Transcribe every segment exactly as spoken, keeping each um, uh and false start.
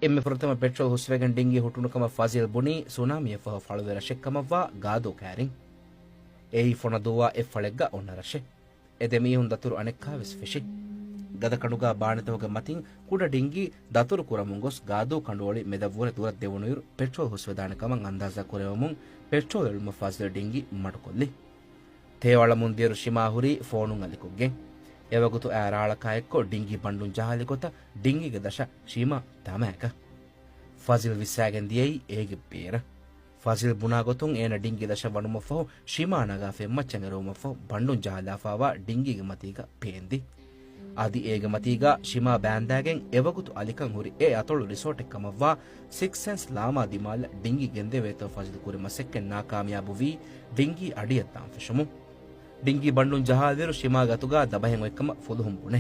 އެންމެ ފުރަތަމަ ޕެޓްރޯލް ހުސްވެގެން ޑިންގީ ހުއްޓުނު ކަމަށް ފަޒީލް ބުނީ، ސުނާމީއަށް ފަހު ފަޅުވެ ރަށެއްކަމަށްވާ ގާދޫ ކައިރިން. އެއީ ފޮނަދޫވާ އެއްފަޅެއްގަ އޮންނަ ރަށެއް. އެ ދެމީހުން ދަތުރު އަނެއްކާވެސް ފެށި. ގަދަކަނޑުގާ ބާނެތަކުގެ މަތިން ކުޑަ ޑިންގީ ދަތުރު ކުރަމުން ގޮސް ގާދޫ ކަނޑުއޮޅި މެދަށްވުރެ ދުރަށް ދެވުނުއިރު ޕެޓްރޯލް ހުސްވެދާނެ ކަމަށް އަންދާޒާ ކުރެވެމުން ޕެޓްރޯލް އެޅުމަށް ފާޒިލް ޑިންގީ މަޑުކޮށްލި. ތެޔޮ އަޅަމުންދިޔައިރު ޝިމާ ހުރީ ފޯނުން އަލިކޮށްގެން. އެވަގުތު އައި ރާޅަކާ އެއްކޮށް ޑިންގީ ބަންޑުން ޖަހާލި ގޮތަށް ޑިންގީގެ ދަށަށް ޝިމާ ދަމާކަށް. ފަޒިލް ވިއްސާގެން ދިޔައީ އޭގެ ބޭރަށް. ފަޒިލް ބުނާ ގޮތުން އޭނަ ޑިންގީ ދަށަށް ވަނުމަށްފަހު ޝިމާ ނަގާ ފެންމައްޗަށް އެރުވުމަށްފަހު ބަންޑުން ޖަހާލާފާވާ ޑިންގީގެ މަތީގަ ބޭންދި. އަދި އޭގެ މަތީގަ ޝިމާ ބާންދާގެން އެވަގުތު އަލިކަން ހުރި އެ އަތޮޅު ރިސޯޓެއް ކަމަށްވާ ސިކްސް ސެންސް ލާމާ ދިމާލަށް ޑިންގީ ގެންދެވޭތޯ ފަޒިލް ކުރި މަސައްކަތް ނާކާމިޔާބުވީ ޑިންގީ އަޑިއަށްދާން ފެށުމުން. ޑިންގީ ބަންޑުން ޖަހާލިއިރު ޝިމާގެ އަތުގާ ދަބަހެއް އޮތްކަމަށް ފުލުހުން ބުނޭ.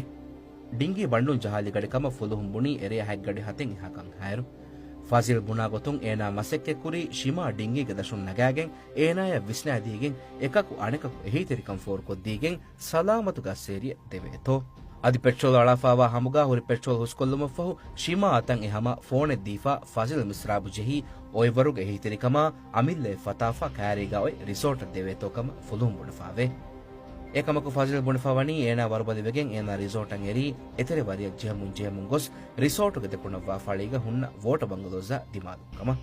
ޑިންގީ ބަންޑުން ޖަހާލި ގަޑިކަމަށް ފުލުހުން ބުނީ އެރޭ ހަތް ގަޑި ހަތެއް އެހާ ކަންހާއިރު. ފަޒިލް ބުނާ ގޮތުން އޭނާ މަސައްކަތްކުރީ ޝިމާ ޑިންގީގެ ދަށުން ނަގާގެން އޭނާޔަށް ވިސްނާދީގެން އެކަކު އަނެކަކު އެހީތެރިކަން ފޯރުކޮށްދީގެން ސަލާމަތުގާ ސޭރިއަށް ދެވޭތޯ. އަދި ޕެޓްރޯލް އަޅާފާވާ ހަމުގާ ހުރި ޕެޓްރޯލް ހުސްކޮށްލުމަށްފަހު ޝިމާ އަތަށް އެ ހަމަ ފޯނެއް ދީފާ ފަޒިލް މިސްރާބު ޖެހީ އޮތްވަރުގެ އެހީތެރިކަމާ އަމިއްލައެއް ފަތާފާ ކައިރީގާ އޮތް ރިސޯޓަށް ދެވޭތޯ ކަމަށް ފުލުހުން ބުނެފާވޭ. އެކަމަކު ފަޒިލް ބުނެފާވަނީ އޭނާ ވަރުބަލިވެގެން އޭނާ ރިސޯޓަށް އެރީ އެތެރެ ވަރިޔަށް ޖެހެމުން ޖެހެމުން ގޮސް ރިސޯޓުގެ ދެކުނަށްވާ ފަޅީގަ ހުންނަ ވޯޓަ ބަނގަލޯޒާ ދިމާލު ކަމަށް.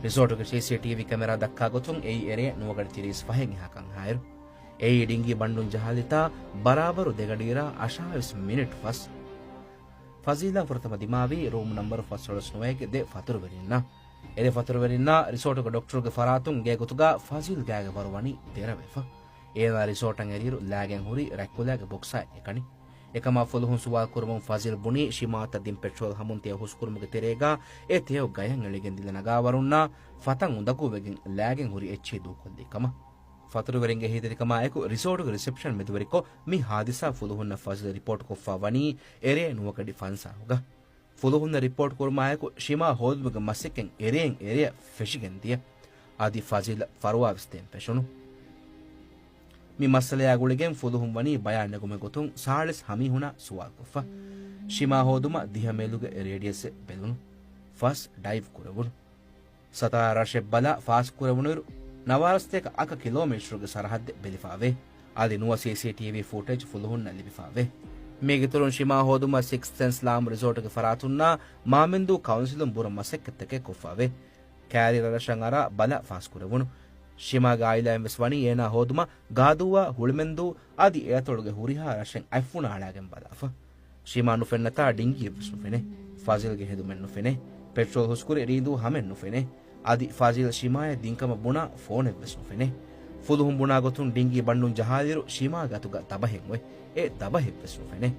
ރިސޯޓުގެ ސީސީޓީވީ ކެމެރާ ދައްކާ ގޮތުން އެއީ އެރޭ ނުވަ ގަޑި ތިރީސް ފަހެއް އެހާ ކަންހާއިރު. އެއީ ޑިންގީ ބަންޑުން ޖަހާލިތާ ބަރާބަރު ދެގަޑިއިރާ އަށާވީސް މިނިޓް ފަސް. ފަޒީލާ ފުރަތަމަ ދިމާވީ ރޫމް ނަންބަރު ފަސްދޮޅަސް ނުވައެއްގެ ދެ ފަތުރުވެރިންނާ. އެ ދެ ފަތުރުވެރިންނާ ރިސޯޓުގެ ޑޮކްޓަރުގެ ފަރާތުން ގޭ ގޮތުގާ ފަޒީލް ގާގެ ވަރު ވަނީ ދެރަވެފަ. އޭނާ ރިސޯޓަށް އެރިއިރު ލާގެން ހުރީ ރަތްކުލައިގެ ބޮކްސާ އެކަނި. އެކަމާ ފުލުހުން ސުވާލު ކުރުމުން ފަޒީލް ބުނީ ޝިމާއަށް ދިން ޕެޓްރޯލް ހަމުން ތެޔޮ ހުސްކުރުމުގެ ތެރޭގާ އެ ތެޔޮ ގަޔަށް އެޅިގެން ދިލަ ނަގާވަރުންނާ ފަތަށް އުނދަގޫވެގެން ލާގެން ހުރި އެއްޗިހި ދޫކޮށްލީ ކަމަށް. ފަތުރުވެރިންގެ އެހީތެރިކަމާއެކު ރިސޯޓުގެ ރިސެޕްޝަން މެދުވެރިކޮށް މި ހާދިސާ ފުލުހުންނަށް ފަޒީލް ރިޕޯޓްކޮށްފާ ވަނީ އެރޭ ނުވަ ގަޑި ފަންސާހުގަ. ފުލުހުންނަށް ރިޕޯޓް ކުރުމާއެކު ޝިމާ ހޯދުމުގެ މަސައްކަތް އެރޭން އެރެއަށް ފެށިގެން ދިޔަ. އަދި ފަޒީލަށް ފަރުވާވެސް ދޭން ފެށުނު. މި މައްސަލަޔާ ގުޅިގެން ފުލުހުން ވަނީ ބަޔާން ނެގުމެއް ގޮތުން ސާޅީސް ހަމީހުންނާ ސުވާލުކޮށްފަ. ޝިމާ ހޯދުމަށް ދިހަ މީލުގެ ރޭޑިއަސްއެއް ބެލުނު. ފަސް ޑައިވް ކުރެވުނު. ސަތާރަ ރަށެއް ބަލާ ފާސް ކުރެވުނުއިރު، ނަވާރަސަތޭކަ އަކަ ކިލޯމީޓަރުގެ ސަރަހައްދެއް ބެލިފާވޭ. އަދި ނުވަ ސީސީޓީވީ ފޫޓޭޖް ފުލުހުންނަށް ލިބިފާވޭ. މީގެ ތުރުން ޝިމާ ހޯދުމަށް ސިކްސް ސެންސް ލާމް ރިސޯޓުގެ ފަރާތުންނާ މާމެންދޫ ކައުންސިލުން ބުރަ މަސައްކަތްތަކެއް ކޮށްފާވޭ. ކައިރި ރަށަށް އަރާ ބަލަ ފާސްކުރެވުނު. ޝިމާގެ އާއިލާއިން ވެސް ވަނީ އޭނާ ހޯދުމަށް ގާދޫއާ ހުޅުމެންދޫ އަދި އެއަތޮޅުގެ ހުރިހާ ރަށެއް އަތްފުނާ އަޅާގެން ބަލާފަ. ޝިމާ ނުފެންނަތާ ޑިންގީއެއްވެސް ނުފެނޭ. ފަޒިލްގެ ހެދުމެއް ނުފެނޭ. ޕެޓްރޯލް ހުސްކުރި ރީނދޫ ހަމެއް ނުފެނޭ. އަދި ފަޒިލް ޝިމާޔަށް ދިންކަމަށް ބުނާ ފޯނެއްވެސް ނުފެނޭ. ފުލުހުން ބުނާ ގޮތުން ޑިންގީ ބަންޑުން ޖަހާލިއިރު ޝިމާގެ އަތުގަ ދަބަހެއް އޮތް. އެ ދަބަހެއްވެސް ނުފެނޭ.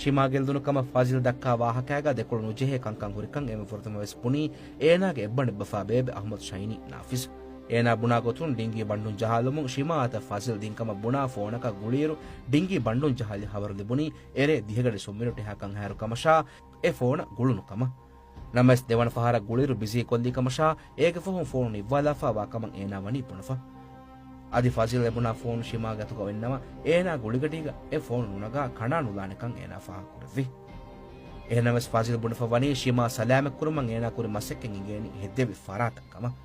ޝިމާ ގެއްލުނު ކަމަށް ފަޒިލް ދައްކާ ވާހަކައިގަ ދެކޮޅު ނުޖެހޭ ކަންކަން ހުރިކަން އެންމެ ފުރަތަމަ ވެސް ބުނީ އޭނާގެ އެއްބަނޑެއްބަފާ ބޭބެ އަހުމަދު ޝަހީނީ ނާފިޒު. އޭނާ ބުނާ ގޮތުން ޑިންގީ ބަންޑުން ޖަހާލުމުން ޝިމާ އަތަށް ފަޒިލް ދިންކަމަށް ބުނާ ފޯނަކަށް ގުޅިއިރު ޑިންގީ ބަންޑުން ޖަހާލި ހަވަރު ލިބުނީ އެރޭ ދިހަގަޑި ސުން މިނިޓު އެހާ ކަންހާއިރު ކަމަށާ އެ ފޯނަށް ގުޅުނު ކަމަށް. ނަމަވެސް ދެވަނަ ފަހަރަށް ގުޅިއިރު ބިޒީ ކޮށްލި ކަމަށާ އޭގެ ފަހުން ފޯނު ނިއްވާލާފާ ވާ ކަމަށް އޭނާ ވަނީ ބުނެފަ. އަދި ފަޒިލް އެބުނާ ފޯނު ޝިމާގެ އަތުގަ އޮތްނަމަ އޭނާ ގުޅިގަޑީގަ އެ ފޯނު ނުނަގާ ކަނޑާ ނުލާނެކަން އޭނާ ފާހަގަކުރެއްވި. އެހެންނަމަވެސް ފަޒިލް ބުނެފަ ވަނީ ޝިމާ ސަލާމަތްކުރުމަށް އޭނާ ކުރި މަސައްކަތް އިނގޭނީ ހެއްދެވި ފަރާތަށް ކަމަށް.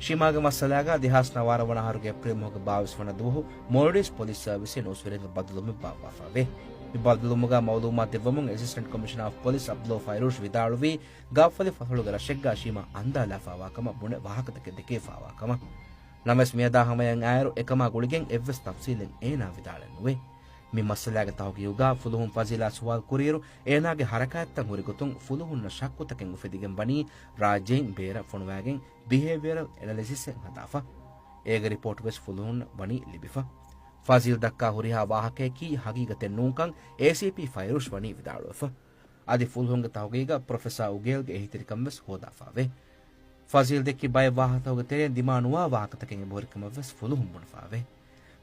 ޝިމާގެ މައްސަލާގަ ދެހާސް ނަވާރަ ވަނަ އަހަރުގެ އޭޕްރީލް މަހުގެ ބާވީސް ވަނަ ދުވަހު މޯލްޑިވްސް ޕޮލިސް ސަރވިސްއިން އުސްވެރިންގެ ބައްދަލުވުމެއް ބާއްވާފައިވޭ. މި ބައްދަލުވުމުގަ މައުލޫމާތު ދެއްވަމުން އެސިސްޓެންޓް ކޮމިޝަނަރ އޮފް ޕޮލިސް އަބްދުﷲ ފައިރޫޝް ވިދާޅުވީ، ގާފަލި ފަސްދޮޅުގެ ރަށެއްގަ ޝިމާ އަންދާލާފާވާ ކަމަށް ބުނެ ވާހަކަތަކެއް ދެކޭފާވާ ކަމަށް. ނަމަވެސް މިއަދާ ހަމަޔަށް އައިރު އެކަމާ ގުޅިގެން އެއްވެސް ތަފްސީލެއް އޭނާ ވިދާޅެއް ނުވޭ. މި މައްސަލާގެ ތަހުގީގުގަ ފުލުހުން ފަޒީލާ ސުވާލު ކުރިއިރު، އޭނާގެ ހަރަކާތްތައް ހުރި ގޮތުން ފުލުހުންނަށް ޝައްކުތަކެއް އުފެދިގެން ވަނީ، ރާއްޖެއިން ބޭރަށް ފޮނުވާގެން ބިހޭވިއަރަލް އެނަލިސިސްއެއް ހަދާފަ. އޭގެ ރިޕޯޓް ވެސް ފުލުހުންނަށް ވަނީ ލިބިފަ. ފަޒީލް ދައްކާ ހުރިހާ ވާހަކައަކީ ހަގީގަތެއް ނޫންކަން އޭސީޕީ ފައިރޫޝް ވަނީ ވިދާޅުވެފަ. އަދި ފުލުހުންގެ ތަހުގީގަށް ޕްރޮފެސާ އުގޭލްގެ އެހީތެރިކަން ވެސް ހޯދާފައިވޭ. ފަޒީލް ދެއްކި ބައެއް ވާހަކަތަކުގެ ތެރެއިން ދިމާ ނުވާ ވާހަކަތަކެއް އެބަހުރިކަމަށް ވެސް ފުލުހުން ބުނެފައިވޭ.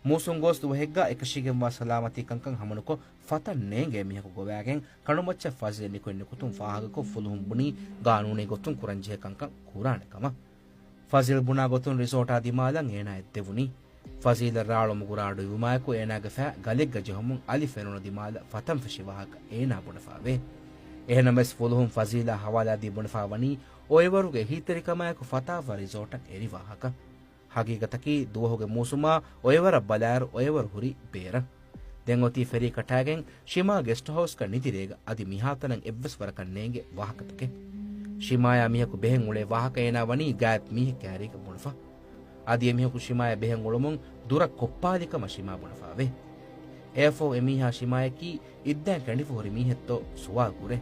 މޫސުން ގޯސް ދުވަހެއްގަ އެކަށީގެންވާ ސަލާމަތީ ކަންކަން ހަމަނުކޮށް، ފަތަށް ނޭނގޭ މީހަކު ގޮވާގެން ކަނޑުމައްޗަށް ފަޒީލް ނިކުތް ނިކުތުން ފާހަގަކޮށް، ފުލުހުން ބުނީ ގާނޫނީ ގޮތުން ކުރަންޖެހޭ ކަންކަން ކުރާނެ ކަމަށް. ފަޒީލް ބުނާ ގޮތުން ރިސޯޓާ ދިމާލަށް އޭނާ އެއްދެވުނީ. ފަޒީލަށް ރާޅު މުގުރާ އަޑު އިވުމާއެކު އޭނާގެ ފައި ގަލެއްގަ ޖެހުމުން އަލި ފެނުނު ދިމާލަށް ފަތަން ފެށި ވާހަކަ އޭނާ ބުނެފައިވޭ. އެހެނަމަވެސް ފުލުހުން ފަޒީލާ ހަވާލާދީ ބުނެފާ ވަނީ އޮއެވަރުގެ އެހީތެރިކަމާއެކު ފަތާފަ ރިސޯޓަށް އެރި ވާހަކަ. ހަގީގަތަކީ ދުވަހުގެ މޫސުމާ އޮއެވަރަށް ބަލާއިރު އޮއެވަރު ހުރީ ބޭރަށް. ދެން އޮތީ ފެރީ ކަޓާގެން ޝިމާ ގެސްޓް ހައުސްގަ ނިދި ރޭގަ އަދި މިހާތަނަށް އެއްވެސް ވަރަކަށް ނޭނގޭ ވާހަކަތަކެއް. ޝިމާޔާ މީހަކު ބެހެން އުޅޭ ވާހަކަ އޭނާ ވަނީ ގާތް މީހެއް ކައިރީގަ ބުނެފަ. އަދި އެމީހަކު ޝިމާޔާ ބެހެން އުޅުމުން ދުރަށް ކޮށްޕާލިކަމަށް ޝިމާ ބުނެފާވޭ. އެއަށްފަހު އެމީހާ ޝިމާޔަކީ އިއްދައިން ކެނޑިފަ ހުރި މީހެއްތޯ ސުވާލު ކުރޭ.